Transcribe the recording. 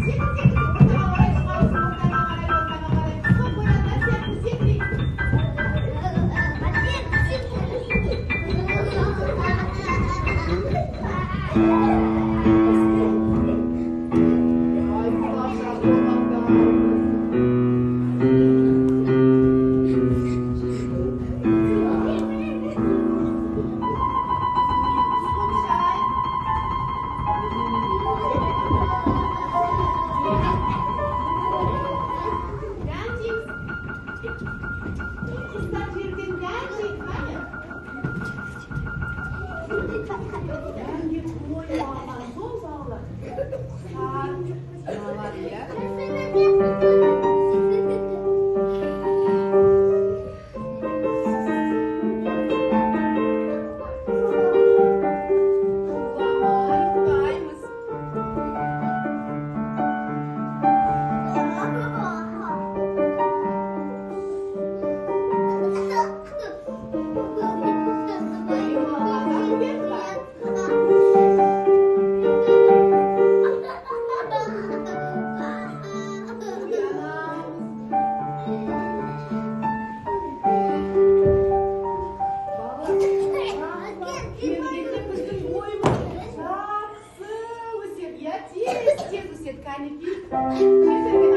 Секір, секір, ортаға қарай шығамыз, ортаға қарай, ортаға қарай. Топ ойнатар сияқты секірейік. Ай, тамаша болғандар. Қол Дәм жейміз. Қыздар жерден дәм жейді, қане? Дәмге тоймаған соң балалар сарылады, иә. Ұйықтамай ұйықтаймыз. Демалған ба? Оянамыз. Балалар, келгенде біздің бойымыз жақсы өседі, иә, тез тез өседі. Кәнекей.